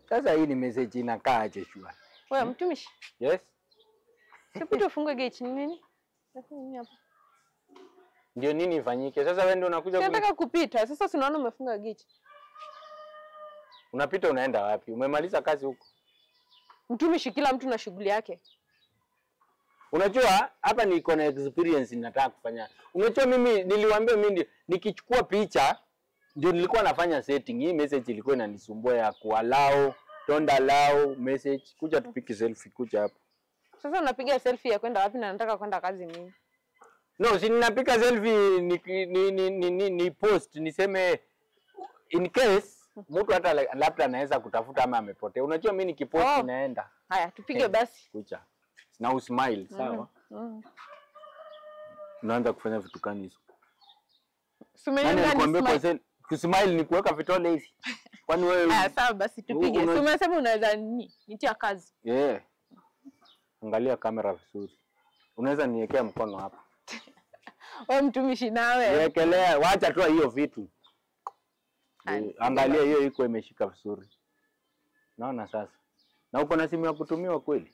Sasa hii ni message inakaa aje shua? Wewe mtumishi. Yes. Sipita ufungue gate ni nini? Nini hapa? Ndio nini ifanyike? Sasa wewe ndio unakuja Nataka kupita. Sasa si unaona umefunga gate. Unapita unaenda wapi? Umemaliza kazi huko? Mtumishi, kila mtu na shughuli yake. Unajua hapa niko na experience nataka kufanya. Unajua mimi niliwaambia mimi nikichukua picha ndio nilikuwa nafanya setting. Hii message ilikuwa inanisumbua ya kuallow, don't allow message. Kuja tupike selfie, kuja hapa. Sasa unapiga selfie ya kwenda wapi na nataka kwenda kazi mimi? No, si ninapiga selfie ni post niseme in case mtu hata labda anaweza kutafuta ama amepotea. Unajua mimi nikipost inaenda. Haya, tupige basi. Kuja. Na usmile, sawa? Unaanza kufanya vitu gani hizo? Nani smile? Kusmile ni kuweka vitole hivi. Kwani wewe? Haya, sawa basi tupige. Si umesema unaweza nini? Nitia kazi. Yeah. Angalia kamera vizuri. Unaweza niwekea mkono hapa. Wewe mtumishi nawe. Wekelea, wacha tu hiyo vitu. Angalia hiyo iko imeshika vizuri. Naona sasa. Na uko na simu ya kutumiwa kweli?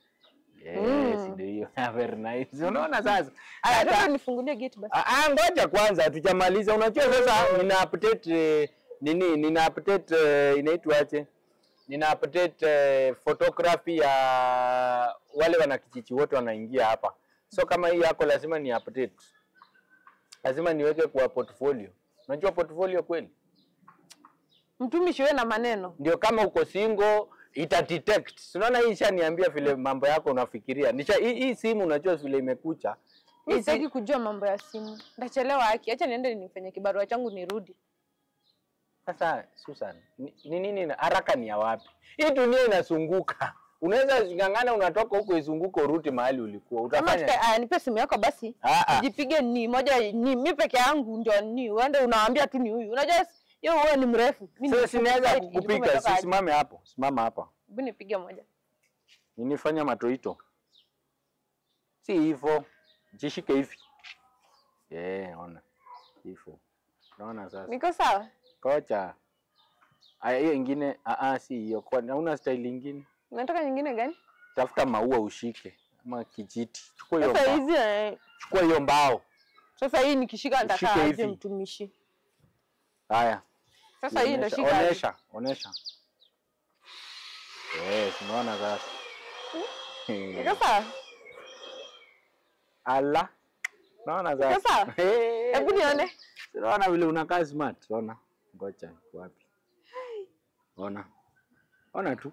Yes, ndio hiyo. Very nice. Unaona sasa? Haya, nifungulie gate basi. Ngoja kwanza tujamaliza. Unajua sasa nina update nini? Nina update inaitwa aje? Nina update photography ya wale wanakijiji wote wanaingia hapa. So kama hii yako lazima ni update. Lazima niweke kwa portfolio. Unajua portfolio kweli? Mtumishi wewe na maneno. Ndio kama uko single ita detect. Unaona hii ishaniambia vile mambo yako unafikiria. Nisha hii simu unajua vile imekucha. Mimi sitaki kujua mambo ya simu. Ndachelewa haki. Acha niende nifanye kibarua changu nirudi. Sasa Susan, ni nini haraka ni ya wapi? Hii dunia inazunguka. Unaweza ngangana unatoka huko izunguko urudi mahali ulikuwa. Utafanya. Nipe simu yako basi. Jipige ni moja ni mimi peke yangu ndio ni. Uende unaambia tu ni huyu. Unajua yeye wewe ni mrefu. Mimi sasa sinaweza kukupiga. Simame hapo. Simama hapa. Hebu nipige moja. Ninifanya matoito. Si hivyo. Jishike hivi. Ona. Hivyo. Unaona sasa? Niko sawa? Kocha. Aya hiyo nyingine, si hiyo. Kwa hauna style nyingine. Unataka nyingine gani? Tafuta maua ushike ama kijiti. Chukua hiyo. Sasa hizi chukua hiyo mbao. Sasa hii nikishika nitakaa aje mtumishi? Haya. Sasa hii ndashika. Onesha, onesha. Yes, unaona sasa. Niko sawa? Ala. Unaona sasa? Niko sawa? Hebu nione. Unaona vile unakaa smart, unaona? Ngoja, wapi? Ona. Ona tu.